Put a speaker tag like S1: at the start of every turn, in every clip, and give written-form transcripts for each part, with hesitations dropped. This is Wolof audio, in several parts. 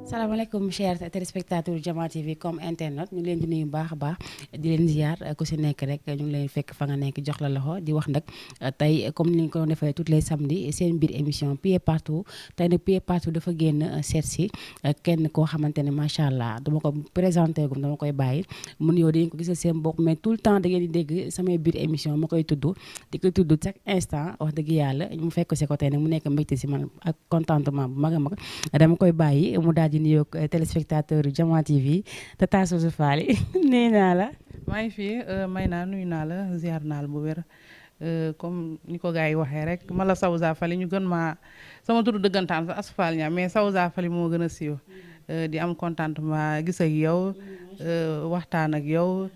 S1: salaamaaleykum chers téléspectateurs Diama TV comme internet ñu leen di nuyu baax a baax di leen ziar ku si nekk rek ñu ngi leen fekk fa nga nekk jox la loxo di wax nag tey comme ni ñu ko defee tous les samedis seen biir émission Pied Partout tey nag Pied Partout dafa génn seet si kenn koo xamante ne macha allah dama ko présenté gum dama koy bàyyi mun yow dañu ko gisal seen bopp mais tout le temps da ngeen di dégg samay biir émission ma koy tudd di ko tudd chaque instant wax dëgg yàlla mu fekk si ko tey nag mu nekk mbégte si man ak contentement bu mag a mag dama koy bàyyi mu daal di nuyoog téléspectateur Diama TV Tata Sousou Fall nee naa la.
S2: maa ngi fi may naa nuyu naa la ziar naa la bu wér comme ni ko gars yi waxee rek ma la Sawza Fali ñu gën maa sama turu dëggantaan sa Asfal ñaa mais Sawza Fali moo gën a siiw di am contentement gis ak yow waxtaan ak yow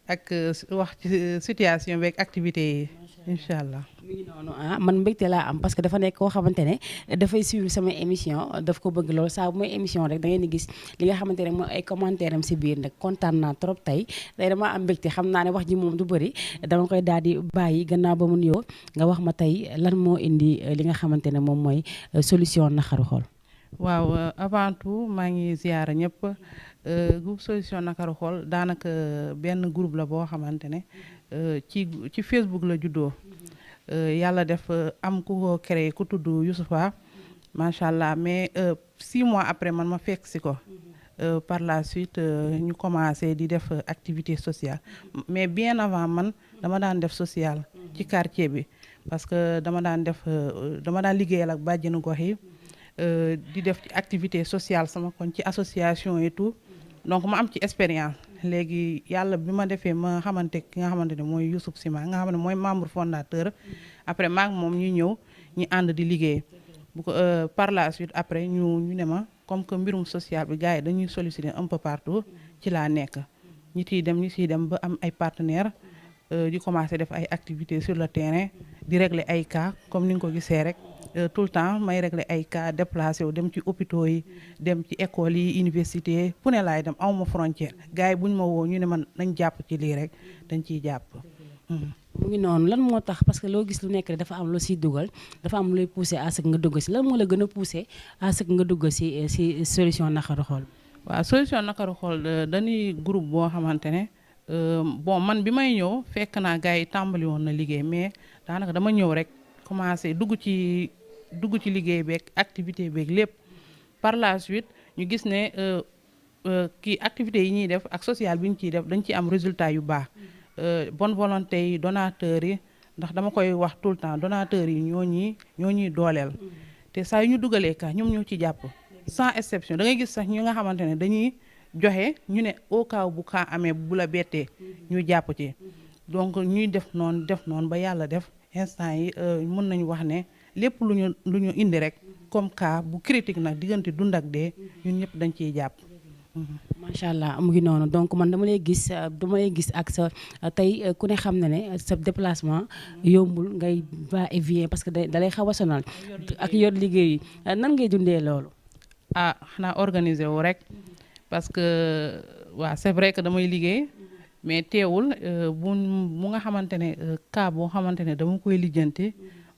S2: ak wax ci situation bi ak activité yi incha allah.
S1: mi ngi noonu man mbégte laa am parce que dafa nekk koo xamante ne dafay suivre sama émission daf ko bëgg loolu saa bu mooy émission rek da ngeen di gis li nga xamante ne mooy ay commentaire am si biir nag kontaan naa trop tey dama am mbégte xam naa ne wax ji moom du bëri dama koy daal di bàyyi gannaaw ba mu nuyoo nga wax ma tey lan moo indi li nga xamante ne moom mooy solution naqaru xol.
S2: waaw avant tout maa ngi ziyaara ñëpp groupe solution naqaru xol daanaka benn groupe la boo xamante ne ci Facebook la juddoo. yàlla def am ku ko créé ku tudd Youssoufa macha allah mais 6 mois après man ma fekk si ko par la suite ñu commencé di def activité sociale mais bien avant man dama daan def social ci quartier bi parce que dama daan liggéeyal ak bàjjenu gox yi di def ci activité sociale sama koñ ci association et tout donc ma am ci expérience léegi yàlla bi ma defee ma xamante ki nga xamante ne mooy Youssouf Sima nga xam ne mooy membre fondateur après maak moom ñu ñëw ñu ànd di liggéey bu ko par la suite après ñu ne ma comme que mbirum social bi gars yi dañuy solliciter un peu partout ci laa nekk ñi ciy dem ba am ay partenaires di commencer def ay activités sur le terrain di régler ay cas comme ni nga ko gisee rek tout le temps may régler ay cas déplacé wu dem ci hôpitaux yi dem ci écoles yi université fu ne laay dem awma frontière gars yi buñ ma woo ñu ne man nañ jàpp ci lii rek dañ ciy jàpp.
S1: mu ngi noonu lan moo tax parce que loo gis lu nekk rek dafa am lu siy dugal dafa am luy poussé à ce que nga dugg si lan moo la gën a poussé à ce que nga dugg si solution naqaru xol.
S2: waaw solution naqaru xol dañuy groupe boo xamante ne bon man bi may ñëw fekk naa gars yi tàmbali woon na liggéey mais daanaka dama ñëw rek commencé dugg ci liggéey beeg activité beeg lépp par la suite ñu gis ne kii activités yi ñuy def ak social bi ñu ciy def dañ ciy am résultat yu baax bonne volonté yi donateurs yi ndax dama koy wax tout le temps donateurs yi ñoo ñuy dooleel te saa yu ñu dugalee ka ñoom ñoo ci jàpp sans exception da ngay gis sax ñi nga xamante ne dañuy joxe ñu ne au cas bu kaa amee bu la bettee ñu jàpp ci donc ñuy def noonu ba yàlla def instant yi mën nañu wax ne lépp lu ñu indi rek comme cas bu critique nag diggante dund ak dee ñun ñëpp dañ ciy jàpp.
S1: macha allah mu ngi noonu donc man dama lay gis ak sa tey ku ne xam na ne sa déplacement yombul ngay va et vient parce que da lay xaw a sonal ak yor liggéey yi nan ngay dundee loolu.
S2: xanaa organiser wu rek parce que waaw c'est vrai que damay liggéey mais teewul bu nga xamante ne cas boo xamante ne dama koy lijjanti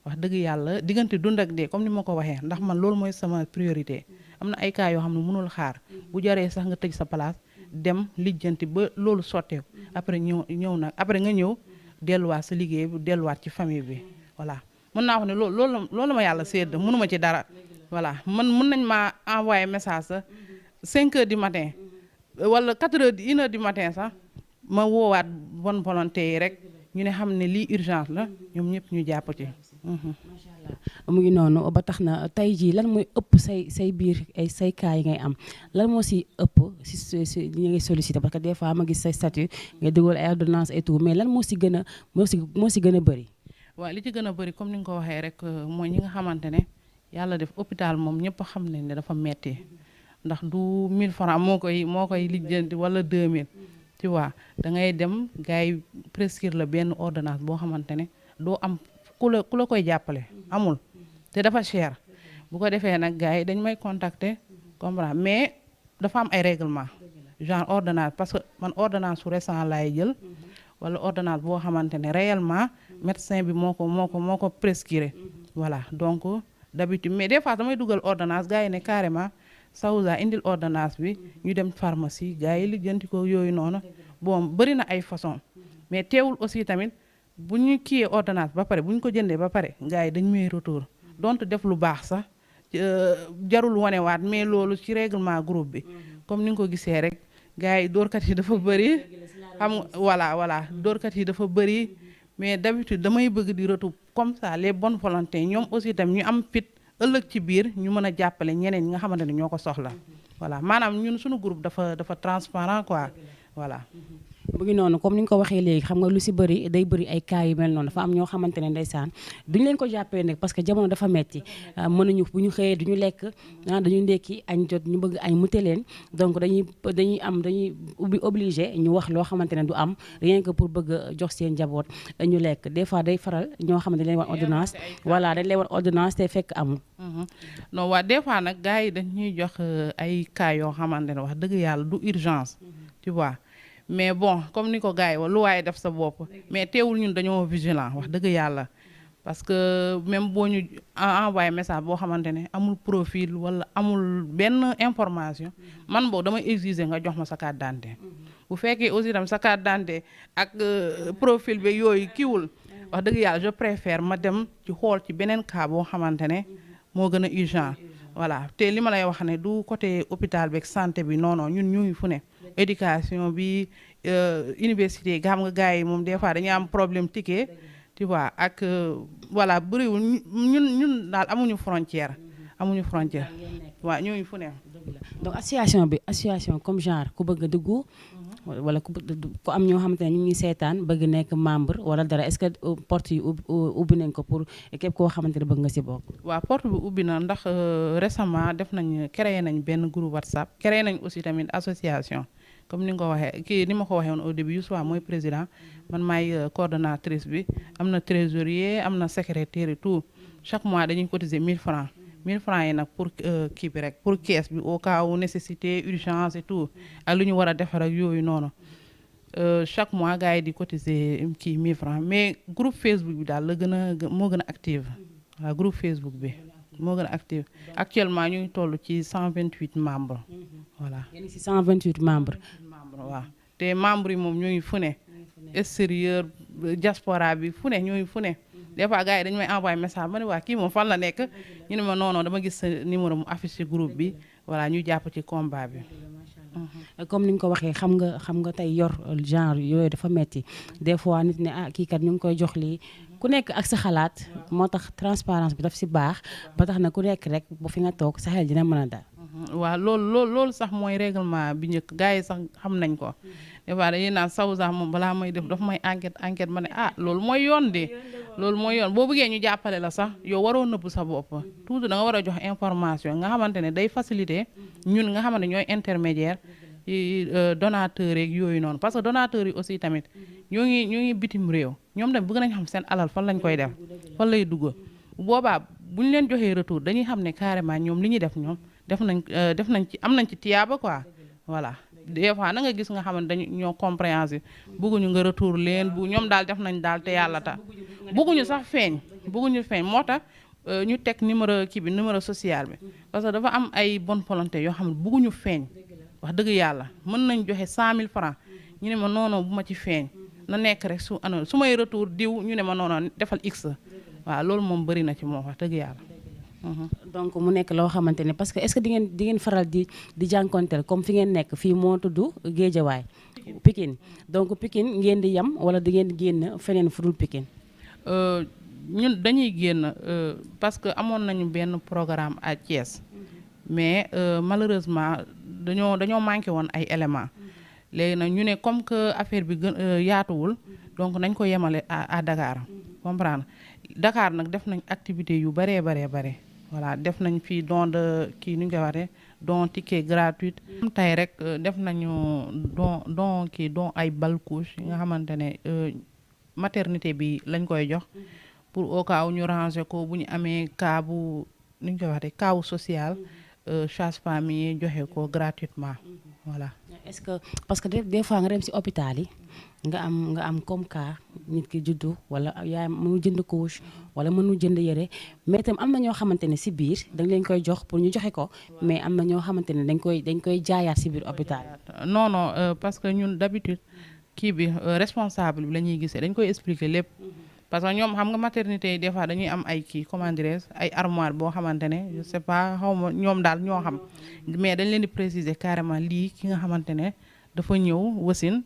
S2: wax dëgg yàlla diggante dund ak dee comme ni ma ko waxee ndax man loolu mooy sama priorité. am na ay cas yoo xam ne mënul xaar bu jaree sax nga tëj sa place dem lijjanti ba loolu sotteeku après ñëw nag après nga ñëw delluwaat sa liggéey delluwaat ci famille bi voilà mën naa wax ne loolu ma yàlla sédd mënuma ci dara voilà man mën nañ maa envoyer message sax 5 heures du matin wala 4 heures 1 heure du matin sax ma woowaat bonne volonté yi rek ñu ne xam ne lii urgence la ñoom ñëpp ñu jàpp ci.
S1: macha allah mu ngi noonu ba tax na tey jii lan mooy ëpp say biir say cas yi ngay am lan moo si ëpp si li ngay sollicité parce que des fois ma gis say statut ngay dugal ay ordonnance et tout mais lan moo si gën a bëri.
S2: waaw li ci gën a bëri comme ni nga ko waxee rek mooy ñi nga xamante ne yàlla def hôpital moom ñëpp xam nañ ne dafa metti ndax du 1000 francs moo koy lijjanti wala 2000 tu vois da ngay dem gars yi prescrire la benn ordonnance boo xamante ne doo am ku la koy jàppale amul te dafa cher bu ko defee nag gars yi dañ may contacter comprendre mais dafa am ay règlement genre ordonnance parce que man ordonnance su récent laay jël wala ordonnance boo xamante ne réellement médecin bi moo ko prescrire voilà donc d'habitude mais des fois damay dugal ordonnance gars yi ne carrément Sawza indil ordonnance bi ñu dem pharmacie gars yi lijjanti ko yooyu noonu bon bëri na ay façon mais teewul aussi tamit bu ñu kiyee ordonnance ba pare bu ñu ko jëndee ba pare gars yi dañ may retour donte def lu baax sax jarul wanewaat mais loolu ci règlement groupe bi comme ni nga ko gisee rek gars yi dóorkat yi dafa bëri xam nga voilà dóorkat yi dafa bëri mais d'habitude damay bëgg di retour comme ça les bonnes volontés ñoom aussi tam ñu am fit ëllëg ci biir ñu mën a jàppale ñeneen ñi nga xamante ne ñoo ko soxla voilà maanaam ñun suñu groupe dafa transparent quoi voilà.
S1: mu ngi noonu comme ni nga ko waxee léegi xam nga lu si bëri day bëri ay cas yu mel noonu dafa am ñoo xamante ne ndeysaan duñu leen ko jàppee nag parce que jamono dafa metti mënuñu bu ñu xëyee duñu lekk dañuy ndekki añ jot ñu bëgg añ mute leen donc dañuy obligé ñu wax loo xamante ne du am rien que pour bëgg a jox seen njaboot ñu lekk des fois day faral ñoo xamante ne dañ leen war ordonnance voilà dañ leen war ordonnance te fekk amul
S2: non waa des fois nag gars yi dañuy jox ay cas yoo xamante ne wax dëgg yàlla du urgence tu vois mais bon comme ni ko gars yi lu waaye def sa bopp mais teewul ñun dañoo vigilant wax dëgg yàlla parce que même boo ñu envoyé message boo xamante ne amul profil wala amul benn information man boo damay exiger nga jox ma sa carte d'identité bu fekkee aussi tam sa carte d'identité ak profil bi yooyu kiiwul wax dëgg yàlla je préfère ma dem ci xool ci beneen cas boo xamante ne moo gën a urgent voilà te li ma lay wax ne du côté hôpital bi ak santé bi non non ñun ñu ngi fu ne éducation bi université nga xam nga gars yi moom des fois dañuy am problème ticket tu vois ak voilà bëriwul ñun daal amuñu frontière waaw ñu ngi fu ne
S1: donc association comme genre ku bëgg a dugg wala ku am ñoo xamante ne ñu ngi seetaan bëgg nekk membre wala dara est-ce que porte yi ubbi nañ ko pour képp koo xamante ne bëgg nga si bokk
S2: waaw porte bi ubbi na ndax récemment créé nañ benn groupe WhatsApp créé nañ aussi tamit association comme ni nga ko waxee ni ma ko waxee woon au début Youssoufa mooy président man maay coordonnatrice bi am na trésorier am na secrétaire et tout chaque mois dañuy cotiser 1000 francs 1000 francs yi nag pour kii bi rek pour caisse bi au cas où nécessité urgence et tout ak lu ñu war a defar ak yooyu noonu chaque mois gars yi di cotiser kii 1000 francs mais groupe Facebook bi daal moo gën a active waaw groupe Facebook bi moo gën a active actuellement ñu ngi toll ci 128 membres voilà.
S1: yéen ci 128 membres.
S2: waaw te membres yi moom ñoo ngi fu ne extérieur diaspora bi fu ne ñoo ngi fu ne des fois gars yi dañu may envoyé message ma ne waa kii moom fan la nekk ñu ne ma non dama gis sa numéro mu affiché groupe bi voilà ñu jàpp ci combat bi.
S1: comme ni nga ko waxee xam nga tey yor genre yooyu dafa metti des fois nit ne kii kat ñu ngi koy jox lii ku nekk ak sa xalaat moo tax transparence bi daf si baax ba tax na ku nekk rek bu fi nga toog sa xel dina mën a dal.
S2: waaw loolu sax mooy règlement bi njëkk gars yi sax xam nañ ko des fois dañuy naan Sawza moom balaa may def dafa may enquête ma ne loolu mooy yoon de loolu mooy yoon boo bëggee ñu jàppale la sax yow waroo nëbb sa bopp toujours da nga war a jox information nga xamante ne day faciliter ñun nga xamante ne ñooy intermédiaire yi donateurs yeeg yooyu noonu parce que donateurs yi aussi tamit ñoo ngi bitim réew ñoom tamit bëgg nañ xam seen alal fan lañ koy def fan lay dugg boobaa bu ñu leen joxee retour dañuy xam ne carrément ñoom li ñuy def ñoom def nañ ci am nañ ci tiyaaba quoi voilà des fois na nga gis nga xamante dañu ñoo compréhensive bëgguñu nga retour leen ñoom daal def nañ daal te yàlla ta bëgguñu sax feeñ moo tax ñu teg numéro social bi parce que dafa am ay bonne volonté yoo xam ne bëgguñu feeñ wax dëgg yàlla mën nañ joxe 100 000 francs ñu ne ma non bu ma ci feeñ na nekk rek su may retour diw ñu ne ma non defal x waaw loolu moom bëri na ci moom wax dëgg yàlla.
S1: donc mu nekk loo xamante ne parce que est-ce que di ngeen faral di jànkonteel comme fi ngeen nekk fii moo tudd Géejawaay Pikine donc Pikine ngeen di yem wala di ngeen génn feneen fu dul Pikine.
S2: ñun dañuy génn parce que amoon nañu benn programme à Thiès mais malheureusement dañoo manqué woon ay éléments léegi nag ñu ne comme que affaire bi gën yaatuwul donc nañ ko yemale à Dakar comprendre Dakar nag def nañ activité yu baree voilà def nañ fii don de kii nu ñu koy waxee don ticket gratuit tey rek def nañu don ay bal couche yi nga xamante ne maternité bi lañ koy jox pour au cas où ñu ranger ko bu ñu amee cas bu nu ñu koy waxee cas social sage-femme yi joxe ko gratuitement voilà.
S1: est-ce que parce que des fois nga dem ci hôpital yi nga am comme cas nit ki juddu wala yaay mënu jënd couche wala mënu jënd yére mais itam am na ñoo xamante ne ci biir dañ leen koy jox pour ñu joxe ko mais am na ñoo xamante ne dañ koy jaayaat ci biir hôpital.
S2: non non parce que ñun d'habitude kii bi responsable bi la ñuy gisee dañ koy expliquer lépp. parce que ñoom xam nga maternité yi des fois dañuy am ay kii comment dirais-je ay armoire boo xamante ne je sais pas xaw ma ñoom daal ñoo xam mais dañ leen di préciser carrément lii ki nga xamante ne dafa ñëw wasin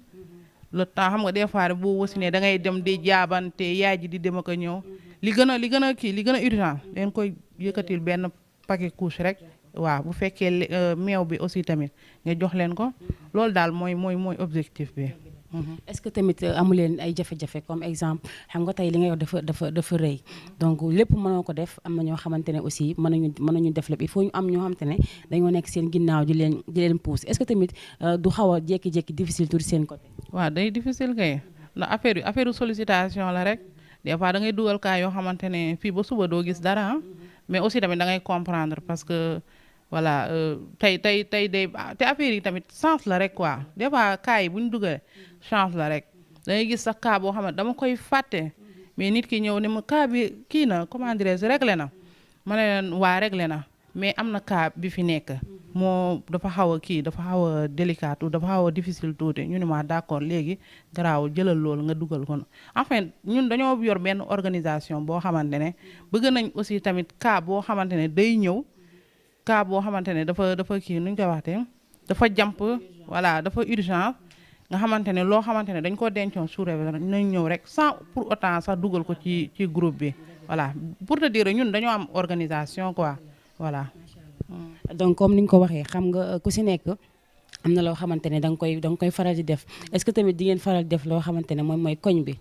S2: le temps xam nga des fois boo wasinee da ngay dem di jaabante yaay ji di dem ak a ñëw li gën a kii li gën a urgent leen koy yëkkatil benn paquet couche rek waaw bu fekkee meew bi aussi tamit nga jox leen ko loolu daal mooy objectif bi.
S1: est-ce que tamit amu leen ay jafe-jafe comme exemple xam nga tey li nga wax dafa rëy donc lépp mënoo ko def am na ñoo xamante ne aussi mënuñu def lépp il faut ñu am ñoo xamante ne dañoo nekk seen ginnaaw di leen pousse est-ce que tamit du xaw a jékki-jékki difficile tuuti seen côté.
S2: waaw day difficile kay ndax affaire sollicitation la rek des fois da ngay dugal cas yoo xamante ne fii ba suba doo gis dara mais aussi tamit da ngay comprendre parce que. voilà tey day te affaire yi tamit chance la rek quoi des fois cas yi bu ñu dugalee chance la rek da ngay gis sax cas boo xam ne dama koy fàtte mais nit ki ñëw ne ma cas bi kii na comment dirais-je réglé na ma ne leen waa réglé na mais am na cas bi fi nekk moo dafa xaw a délicat dafa xaw a difficile tuuti ñu ne ma d'accord léegi garaawul jëlal loolu nga dugal ko enfin ñun dañoo yor benn organisation boo xamante ne bëgg nañ aussi tamit cas boo xamante ne day ñëw cas boo xamante ne dafa kii nuñ koy waxtee dafa jàmp voilà dafa urgent nga xamante ne loo xamante ne dañ ko dencoon surveillance nañ ñëw rek sans pour autant sax dugal ko ci groupe bi voilà pour te dire ñun dañoo am organisation quoi voilà.
S1: donc comme ni ñu ko waxee xam nga ku si nekk am na loo xamante ne da nga koy faral di def est-ce que tamit di ngeen faral di def loo xamante ne mooy koñ bi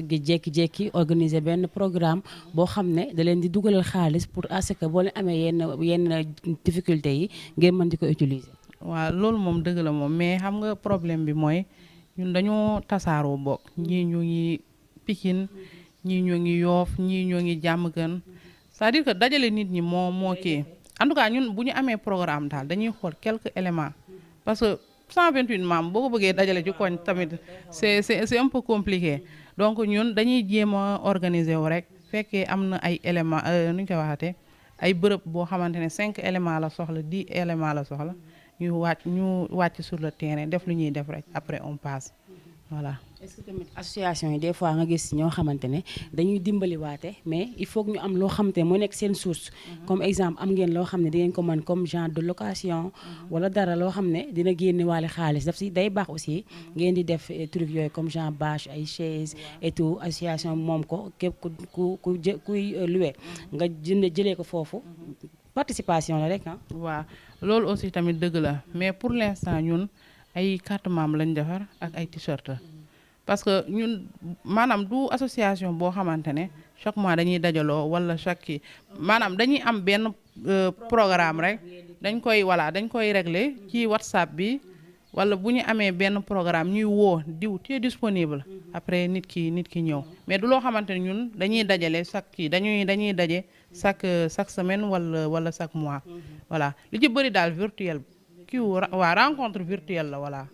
S1: di jékki-jékki organiser benn programme boo xam ne da leen di dugalal xaalis pour à ce que boo leen amee yenn difficultés yi ngeen mën di ko utiliser.
S2: waaw loolu moom dëgg la moom mais xam nga problème bi mooy ñun dañoo tasaaroo bokk ñii ñu ngi Pikine ñii ñu ngi Yoff ñii ñu ngi Diamaguène c'est-à-dire que dajale nit ñi moo kii en tout cas ñun bu ñu amee programme daal dañuy xool quelques éléments parce que 128 membres boo ko bëggee dajale ci koñ tamit c'est un peu compliqué donc ñun dañuy jéem a organiser wu rek fekkee am na ay éléments nu ñu koy waxatee ay bërëb boo xamante ne 5 éléments la soxla 10 éléments la soxla ñu wàcc sur le terrain def lu ñuy def rek après on passe voilà.
S1: est-ce que tamit association yi des fois nga gis ñoo xamante ne dañuy dimbaliwaate mais il faut que ñu am loo xamante ne moo nekk seen source. comme exemple am ngeen loo xam ne dangeen ko mën comme genre de location. wala dara loo xam ne dina génne waale xaalis daf si day baax aussi. ngeen di def truc yooyu comme genre bâche ay chaise et tout association moom ko képp kuy loué nga jëlee ko foofu. participation la rek ah.
S2: waaw loolu aussi tamit dëgg la mais pour l'instant ñun ay carte membre lañ defar ak ay t-shirt parce que ñun maanaam du association boo xamante ne chaque mois dañuy dajaloo wala chaque kii maanaam dañuy am benn programme rek dañ koy régler ci WhatsApp bi wala bu ñu amee benn programme ñuy woo diw te disponible après nit ki ñëw mais du loo xamante ne ñun dañuy dajale chaque kii dañuy daje chaque semaine wala chaque mois voilà li ci bëri daal virtuel kii waa rencontre virtuelle la voilà.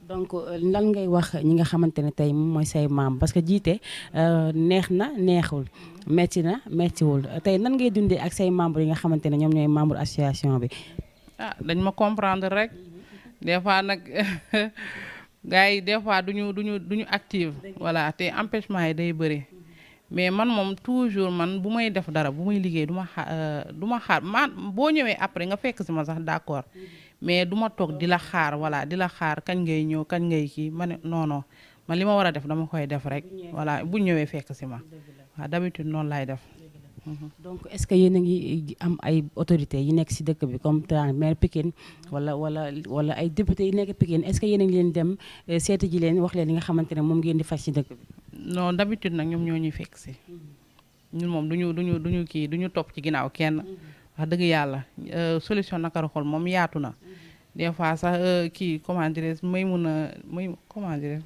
S1: donc lan ngay wax ñi nga xamante ne tey moom mooy say membres parce que jiite neex na neexul metti na mettiwul tey nan ngay dundee ak say membres yi nga xamante ne ñoom ñooy membre association bi.
S2: dañ ma comprendre rek des fois nag gars yi des fois duñu active voilà te empêchement yi day bëri mais man moom toujours man bu may def dara bu may liggéey du ma xaar man boo ñëwee après nga fekk si ma sax d'accord mais du ma toog di la xaar voilà di la xaar kañ ngay ñëw kañ ngay kii ma ne non man li ma war a def dama koy def rek voilà bu ñëwee fekk si ma waaw d'habitude noonu laay def.
S1: donc est-ce que yéen a ngi am ay autorités yi nekk ci dëkk bi comme maire Pikine wala ay députés yi nekk Pikine est-ce que yéen a ngi leen dem seeti ji leen wax leen li nga xamante ne moom ngeen di faj ci dëkk bi.
S2: non d'habitude nag ñoom ñoo ñuy fekk si ñun moom duñu topp ci ginnaaw kenn wax dëgg yàlla solution nakaru xol moom yaatu na des fois sax kii comment dirais comment dirais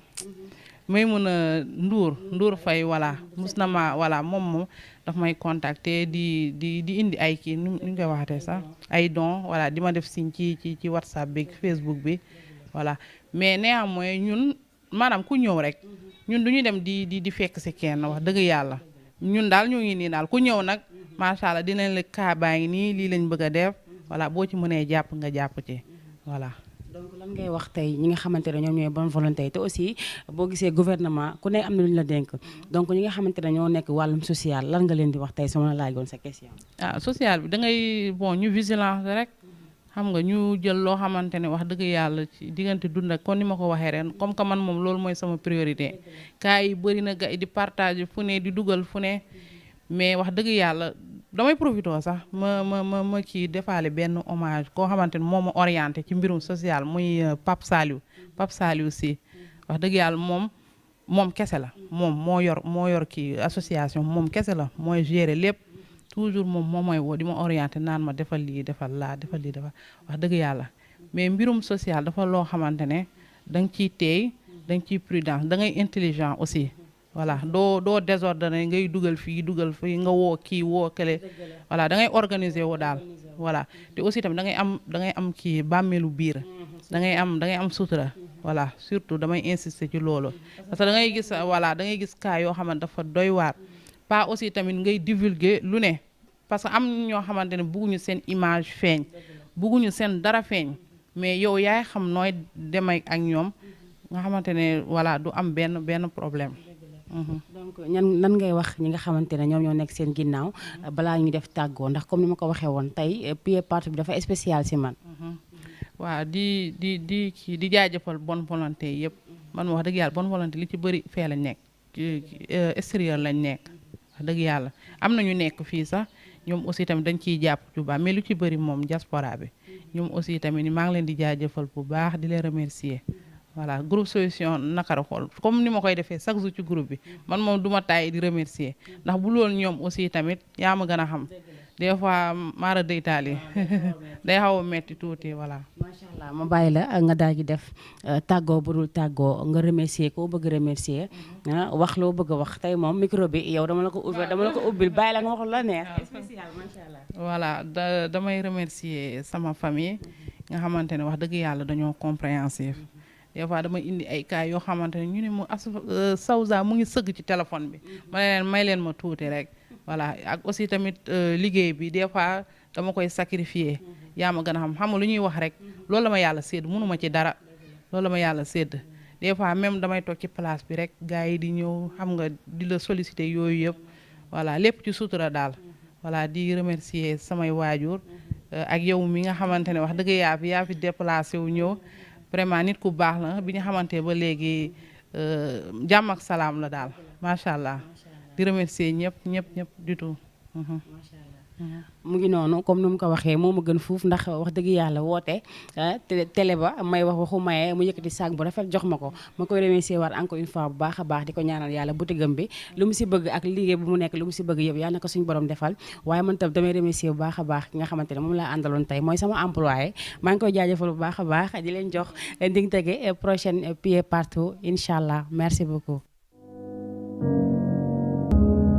S2: Maymuna Ndour Faye voilà mus na ma voilà moom daf may contacter di indi ay kii nu ñu koy waxatee sax ay don voilà di ma def signe ci WhatsApp bi Facebook bi voilà mais néanmoins ñun maanaam ku ñëw rek ñun du ñu dem di fekk si kenn wax dëgg yàlla ñun daal ñoo ngi nii daal ku ñëw nag macha allah dinañ la kaa baa ngi nii lii lañ bëgg a def voilà boo ci mënee jàpp nga jàpp ci voilà.
S1: donc lan ngay wax tey ñi nga xamante ne ñoom ñooy bonne volonté te aussi boo gisee gouvernement ku ne am na lu ñu la dénk donc ñi nga xamante ne ñoo nekk wàllum social lan nga leen di wax tey sama la laajoon sa question.
S2: Social bi da ngay bon ñu vigilance rek xam nga ñu jël loo xamante ne wax dëgg yàlla ci diggante dund ak kon ni ma ko waxee ren comme que man moom loolu mooy sama priorité kaa yi bëri na ga di partage fu ne di dugal fu ne mais wax dëgg yàlla damay profité sax ma ci defaale benn hommage koo xamante ne moo ma orienté ci mbirum social muy Pape Saliou si wax dëgg yàlla moom kese la moom moo yor kii association moom kese la mooy gérer lépp toujours moom mooy woo di ma orienté naan ma defal lii defal laa defal lii defal wax dëgg yàlla mais mbirum social dafa loo xamante ne da nga ciy teey da nga ciy prudence da ngay intelligent aussi voilà doo désordonné ngay dugal fii nga woo kii woo kële voilà da ngay organiser woo daal voilà te aussi tamit da ngay am kii bàmmeelu biir da ngay am sutura voilà surtout damay insister ci loolu parce que da ngay gis voilà da ngay gis cas yoo xamante dafa doy waar pas aussi tamit ngay divulguer lu ne parce que am ñoo xamante ne bugguñu seen image feeñ bugguñu seen dara feeñ mais yow yaay xam nooy demee ak ñoom nga xamante ne voilà du am benn problème.
S1: donc nan ngay wax ñi nga xamante ne ñoom ñoo nekk seen ginnaaw balaa ñu def tàggoo ndax comme ni ma ko waxee woon tey pied partout bi dafa spécial si man.
S2: waaw di jaajëfal bonne volonté yëpp man wax dëgg yàlla bonne volonté li ci bëri fee lañ nekk ci extérieur lañ nekk wax dëgg yàlla am na ñu nekk fii sax ñoom aussi tamit dañ ciy jàpp bu baax mais lu ci bëri moom diaspora bi ñoom aussi tamit maa ngi leen di jaajëfal bu baax di leen remercier. voilà groupe solution Nakaru Xol comme ni ma koy defee chaque jour ci groupe bi man moom du ma tàyyi di remercier ndax bu loolu ñoom aussi tamit yaa ma gën a xam des fois maara deytaali day xaw a metti tuuti voilà.
S1: macha allah ma bàyyi la nga daal di def tàggoo bu dul tàggoo nga remercier koo bëgg remercier wax loo bëgg a wax tey moom micro bi yow dama la ko ubbil bàyyi la nga wax la neex spécial macha allah.
S2: voilà damay remercier sama famille nga xamante ne wax dëgg yàlla dañoo compréhensif. des fois dama indi ay cas yoo xamante ne ñu ne mu Sawza mu ngi sëgg ci téléphone bi may leen ma tuuti rek voilà ak aussi tamit liggéey bi des fois dama koy sacrifier yaa ma gën a xam lu ñuy wax rek loolu la ma yàlla sédd mënuma ci dara loolu la ma yàlla sédd des fois même damay toog ci place bi rek gars yi di ñëw xam nga di la solliciter yooyu yëpp voilà lépp ci sutura daal voilà di remercier samay waajur ak yow mi nga xamante ne wax dëgg yaa fi déplacé wu ñëw vraiment nit ku baax la bi ñu xamante ba léegi jàmm ak salaam la daal macha allah di remercier ñëpp du tout.
S1: mu ngi noonu comme ni mu ko waxee moo ma gën fuuf ndax wax dëgg yàlla woote télé ba may wax waxu maye mu yëkkati saag bu rafet jox ma ko ma koy remercier waat encore une fois bu baax a baax di ko ñaanal yàlla butigam bi lu mu si bëgg ak liggéey bu mu nekk lu mu si bëgg yëpp yàlla na ko suñu borom defal waaye man tam damay remercier bu baax a baax ki nga xamante ne moom laa àndaloon tey mooy sama employé maa ngi koy jaajëfal bu baax a baax di leen jox dig tege prochaine pied partout incha allah merci beaucoup.